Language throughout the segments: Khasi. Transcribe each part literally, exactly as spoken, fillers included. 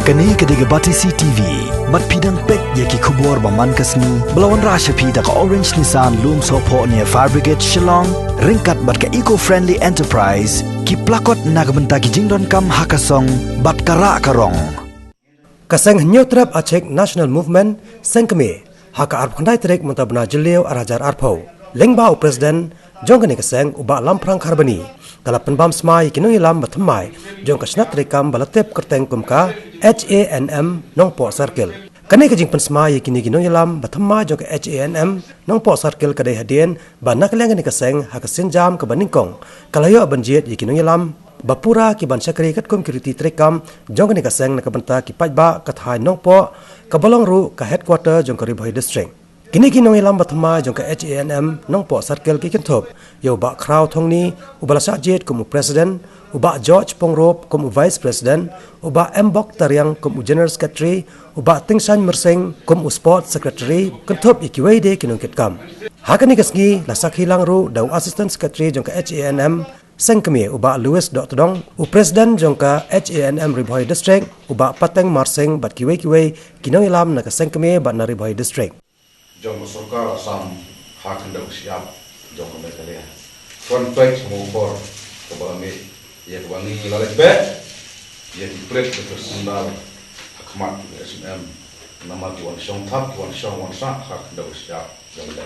Kane ka dei ka Batesi T V. Bad phi dang peit ïa ki khubor ba man ka sngi ba la wanrah sha phi da ka Orange Nissan Lumsohphoh near Fire Brigade Shillong, ryngkat bad ka Eco Friendly Enterprise, ki plakot na ka bynta ki jingdonkam ha ka song bad ka rah ka rong. Ka seng Hynñiewtrep Achik National Movement, Seng Kmie, ha ka arphew khyndai tarik mynta u bnai Jylliew ar hajar arphew, lyngba u President jong kane ka seng, u Bah Lamphrang Kharbani, ka la pynbam smai ïa ki nongïalam ba thymmai jong ka shnat treikam ba la tip kyrteng kum ka H A N M Nongpoh Circle. Kane ka jingpynsmai ïa kine ki nongïalam ba thymmai jong ka H A N M Nongpoh Circle ka dei hadien ba na ka liang kane ka seng, ha ka sienjam kaba nyngkong, ka la ïoh ban jied ïa ki nongïalam ba pura ki ban shakri katkum ki riti treikam jong kane ka seng na ka bynta ki paidbah ka thaiñ Nongpoh, kaba long ruh ka headquarter jong ka Ri Bhoi District. Kine ki nongïalam ba thymmai jong ka H A N M Nongpoh Circle ki kynthup ïa u Bah Khraw Thongni, uba la shah jied kum u President, u Bah George Pongrop kum u Vice President, u Bah Mbok Tariang kum u General Secretary, u Bah Tingshan Myrsing kum u Sports Secretary, kynthup ïa kiwei de ki nongkitkam. Ha kane ka sngi la sakhi lang ruh da u Assistant Secretary jong ka H A N M Seng Kmie, u Bah Louis Dohtdong, u President jong ka H A N M Ri Bhoi District, u Bah Pateng Marsing, bad kiwei kiwei ki nongïalam na ka Seng Kmie bad na Ri Bhoi District. Jong ka sorkar Assam ha khyndew shyiap jong ka Meghalaya. Context mo por kaba mih ïa kaba ngi la leit beh ïa ki plate ka sendal ha khmat ki H A N M, namar ki wan shong thap, ki wan shong wan sah ha khyndew shyiap jong ka.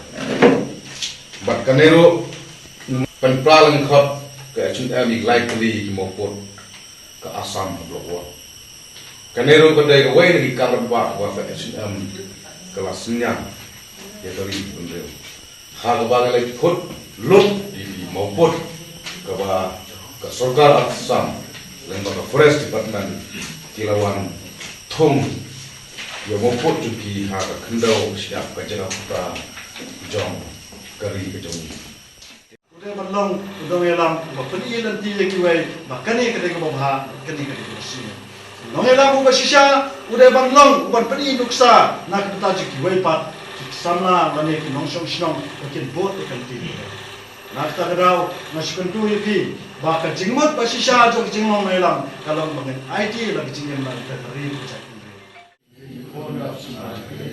Bad kane ruh pynpra lyngkot ka H A N M ïa ki lai tylli ki mawpud ka Assam ha Block One. Kane ruh ka dei kawei na ki karon ba ka H A N M ka la synñiang ïa ka ri bynriew. Ha kaba ngi la khot lut ïa ki mawpud kaba ka sorkar Assam lyngba ka Forest Department ki la wan thung ïa mawpud jong ki ha ka khyndew shyiap ka jaka kata jong ka ri ka jong ngi. U dei ban long u nongïalam uba pyni lynti ïa kiwei ba kane ka dei kaba bha, kane ka dei kaba sniew. U nongïalam uba shisha u dei ban long u ban pyni nuksa na ka bynta jong kiwei pat ki samla lane ki nongshong shnong ba kin bud ïa ka lynti. Na kata ka daw nga shu kyntu ïa phi ba ka jingmut ba shisha jong ka jinglong nongïalam ka long ba ngin aiti la ka jingim na ka ri ka jaitbynriew.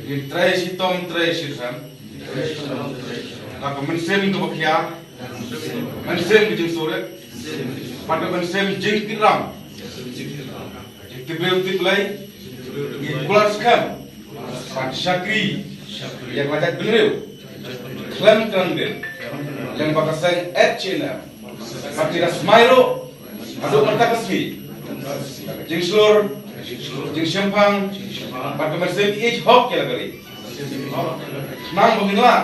Ngin trei shitom trei shirkhei. La ka mynsiem kaba khia, mynsiem ka jingsurit, bad ka mynsiem jingkitram, jingtip briew tip Blei. Ngin kular skhem ban shakri ïa ka jaitbynriew khlem kyrdan, lyngba ka seng H A N M. Bad ki da smai ruh haduh mynta ka sngi, ka jingshlur, jingshemphang, bad ka mynsiem ïeit hok ïa la ka ri. Khnang ba ngin lah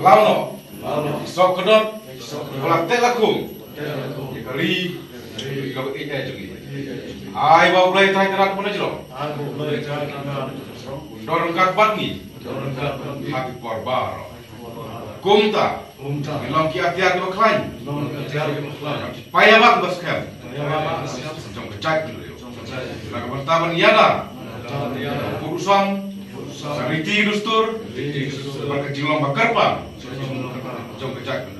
ban law noh ki soh ki dot ba la teh la khung ïa ka ri, ïa ka ri jong ngi. Ai ba U Blei Trai Kynrad ba na jrong un don ryngkat bad ngi ha ki por baroh. Kumta, kumta, ngin long ki atiar kiba khlaiñ, long ki atiar kiba khlaiñ, ki paidbah kiba skhem, paidbah kiba skhem jong ka jaitbynriew. Jong ka jaitbynriew. Na ka bynta ban ïada, na ka bynta ban ïada, u pud u song, u pud u song, ka riti dustur, riti dustur, bad ka jinglong ba kyrpang, jinglong ba kyrpang jong ka jaitbynriew.